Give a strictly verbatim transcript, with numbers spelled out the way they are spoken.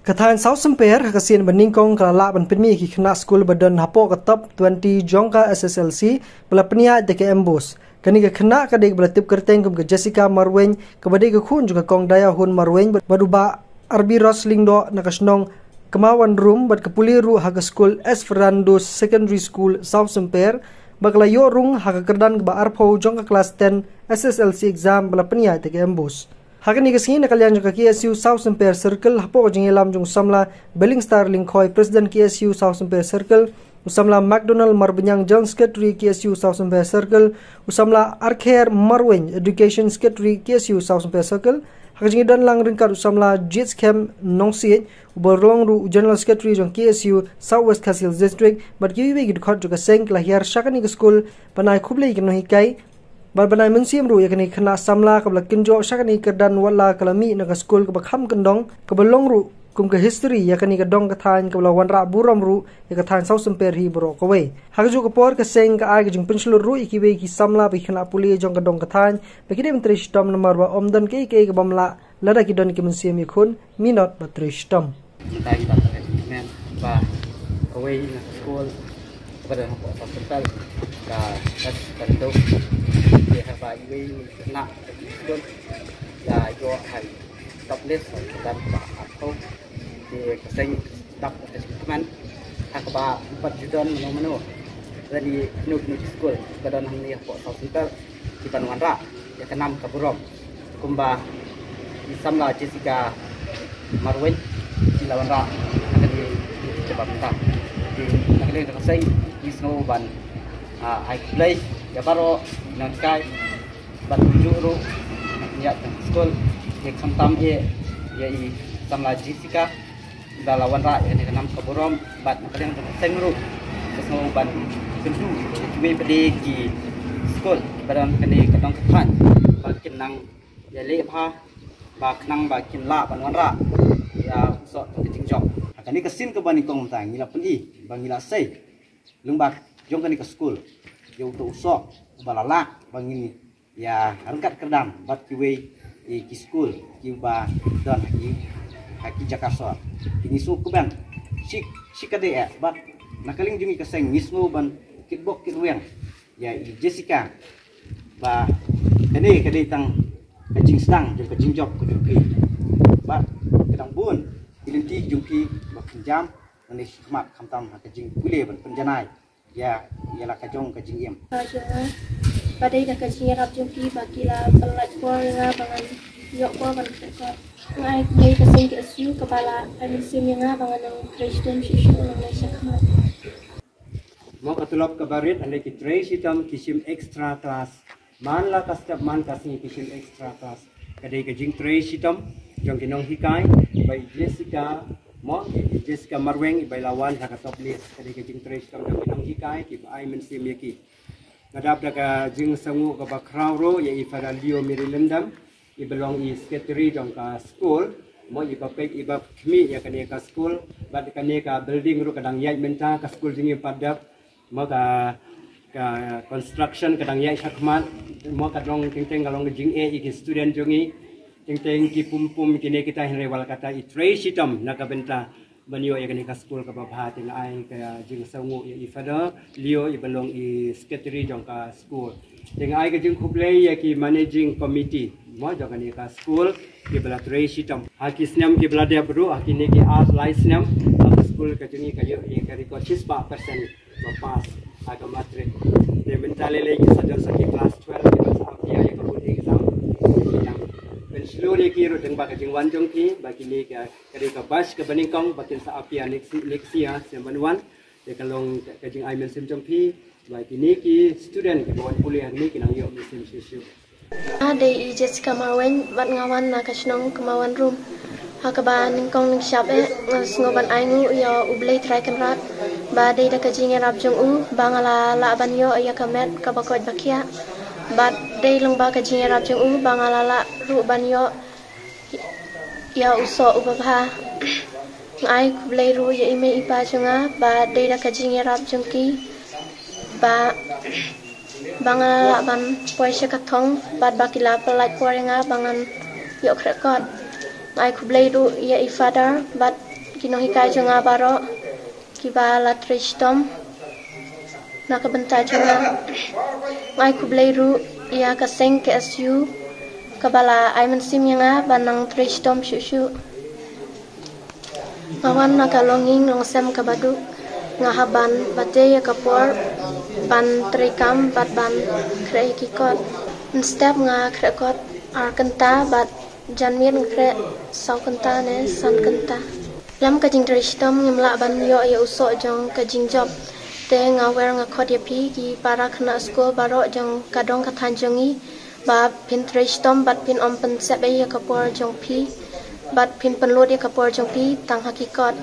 Ka thaiñ Sawsymper ha ka sien ba nyngkong ka la lah ban pynmih ïa ki khynnah skul ba don hapoh ka top twenty jong ka S S L C ba la pynïaid da ka MBOSE. Kane ka khynnah ka dei kaba la tip kyrteng kum ka Jessica Marwein, kaba dei ka khun jong ka Kong Dayahun Marwein bad u Bah Arbiros Lyngdoh na ka shnong Kmawanrum, bad ka pule ruh ha ka skul S Fernando Secondary School Sawsymper, ba ka la ïoh rung ha ka kyrdan kaba arphew jong ka klas ten S S L C exam ba la pynïaid da ka MBOSE. Ha kane ka sngi, na ka liang jong ka K S U Sawsymper Circle, hapoh ka jingïalam jong u samla Billingstar Lyngkhoi, President K S U Sawsymper Circle, u samla McDonald Marbaniang, General Secretary K S U Sawsymper Circle, u samla Arkher Marwein, Education Secretary K S U Sawsymper Circle, ha ka jingdon lang ryngkat u samla Jitskem Nongsiej, uba long ruh u General Secretary jong K S U South West Khasi Hills District, bad kiwei kiwei ki dkhot jong ka seng ki la hiar sha kane ka skul ban ai khublei ïa ki nonghikai, bad ban ai mynsiem ruh ïa kane ka khynnah samla kaba la kynjoh sha kane ka kyrdan, wat la ka la mih na ka skul kaba kham kyndong, kaba long ruh kum ka history ïa kane ka dong ka thaiñ, kaba la wanrah burom ruh ïa ka thaiñ Sawsymper hi baroh kawei. Ha kajuh ka por ka seng ka ai ka jingpynshlur ruh ïa kiwei ki samla bad ki khynnah pule jong ka dong ka thaiñ ba ki dei ban trei shitom namar ba ym don kaei kaei ka bym lah lada ki don ki mynsiem ïakhun, minot bad trei shitom. Mynta ngi dap da ka jingkmen ba kawei na ka skul kaba don hapoh Sawsymper, ka S Fernando, te haba iwei i khynnah skul la ïoh ha top list ha ka kyrdan kaba arphew, te ka seng dap da ka jingkmen. Ha kaba ym pat ju don mano mano lane kino kino ki skul ba don hangne hapoh Sawsymper ki ban wanrah ïa ka nam ka burom. Kumba i samla Jessica Marwein ki la wanrah na kane ka jingïalam mynta. Te na ka liang jong ka seng ngi sngew ban, ah, ai khublei ïa baroh ki nonghikai bad kumjuh ruh na ka liang jong ka skul, ïa khamtam ïa, ïa i samla Jessica ba la wanrah ïa kane ka nam ka burom, bad na ka liang jong ka seng ruh ka sngew ban kyntu ïa kiwei pat de ki skul ba don kane ka dong ka thaiñ ba kin nang ïaleh bha, ba khnang ba kin lah ban wanrah ïa u soh jong ka jingjop. Ha kane ka sien kaba nyngkong mynta ngi la pyni ba ngi la sei lyngba jong kane ka skul ïa uto u soh uba la lah ba ngin ïa ryngkat kyrdan bad kiwei, eh, ki skul kiba don ha ki, ha ki jaka sor. Te ngi sngewkmen shi, shikatdei eh, bad na ka liang jong ngi ka seng ngi sngew ban kitbok kitrwiang ïa i Jessica ba kane ka dei tang ka jingsdang jong ka jingjop ka jong phi. Bad ka dang bun ki lynti jong phi ba phin jam lane shakhmat, khamtam ha ka jingpule ban pynjanai ïa, ïa la ka jong ka jingim. Ka jong nga ba dei da ka jingïarap jong phi ba ki la pynlait por ïa nga ba ngan ïoh por ban pyrkhat. Nga ai khublei ka seng K S U kaba la ai mynsiem ïa nga ba ngan nang trei shitom shuh shuh lane shakhmat. Mo, ka tulop kaba rit, hynrei ki trei shitom ki shim extra class. Man la ka step man ka sngi ki shim extra class. Ka dei ka jingtrei shitom jong ki nonghikai ba i Jessica, mo, i Jessica Marwein ba i la wan ha ka top list. Ka dei ka jingtrei shitom jong ki nonghikai kiba ai mynsiem ïa ki. Nga dap da ka jingsngew kaba khraw ruh ïa i Father Leo Mary Lyngdoh, iba long i secretary jong ka skul, mo, iba peit, iba khmih ïa kane ka skul, bad kane ka building ruh ka dang ïaid mynta, ka skul jong ngi pat dap, mo, ka, ka construction ka dang ïaid shakhmat, mo, ka long teng teng ka long ka jingeh ïa ki student jong ngi, teng teng ki pum pum kine kita, hynrei wat la katta i trei shitom na ka bynta ban ïoh ïa kane ka skul kaba bha. Te nga ai ka jingsngew ïa i Father Leo iba long i secretary jong ka skul. Te nga ai ka jingkhublei ïa ki managing committee, mo, jong kane ka skul kiba la trei shitom ha ki snem kiba la dep ruh, ha kine ki ar lai snem ba ka skul ka jong ngi ka ïoh ïa ka record shispah percent ba pass ha ka matric. Te mynta lei lei ki sa don sa ki class twelve kiba sa ap ïa ka board exam. Te ngi dang pynshlur ïa ki ruh lyngba ka jingwan jong ki ba kine ka Ka dei ka batch kaba nyngkong ba kin sa ap ïa next, next year, snem ban wan. Te ka long ka, ka jingai mynsiem jong phi ba kine ki student kiba wan pule hangne kin nang ïoh mynsiem shuh shuh. Nga dei i Jessica Marwein bad nga wan na ka shnong Kmawanrum. Ha kaba nyngkong nyngshap eh nga sngew ban ai nguh ïa U Blei Trai Kynrad ba dei da ka jingïarap jong u ba nga la lah ban ïoh ïa ka met kaba koit ba khiah. Bad dei lyngba ka jingïarap jong u ba nga la lah ruh ban ïoh Ïa u soh uba bha. Nga ai khublei ruh ïa i mei i pa jong nga ba dei da ka jingïarap jong ki ba ba nga lah ban poi sha ka thong bad ba ki la pynlait por ïa nga ba ngan ïoh khreh kot. Nga ai khublei ruh ïa i Father bad ki nonghikai jong nga baroh kiba la trei shitom na ka bynta jong nga. Nga ai khublei ruh ïa ka seng K S U kaba la ai mynsiem ïa nga ban nang trei shitom shuh shuh. Nga wan na ka longïing longsem kaba duk. Nga hap ban bate ïa ka por ban trei kam bad ban khreh ïa ki kot. Mynstep nga khreh kot ar kynta bad janmiet nga khreh saw kynta ne san kynta. Lem ka jingtrei shitom ngim lah ban ïoh ïa u soh jong ka jingjop. Te nga wer nga khot ïa phi ki para khynnah skul baroh jong ka dong ka thaiñ jong ngi ba phin trei shitom bad phin ym pynsep ei ïa ka por jong phi bad phin pynlut ïa ka por jong phi tang ha ki kot.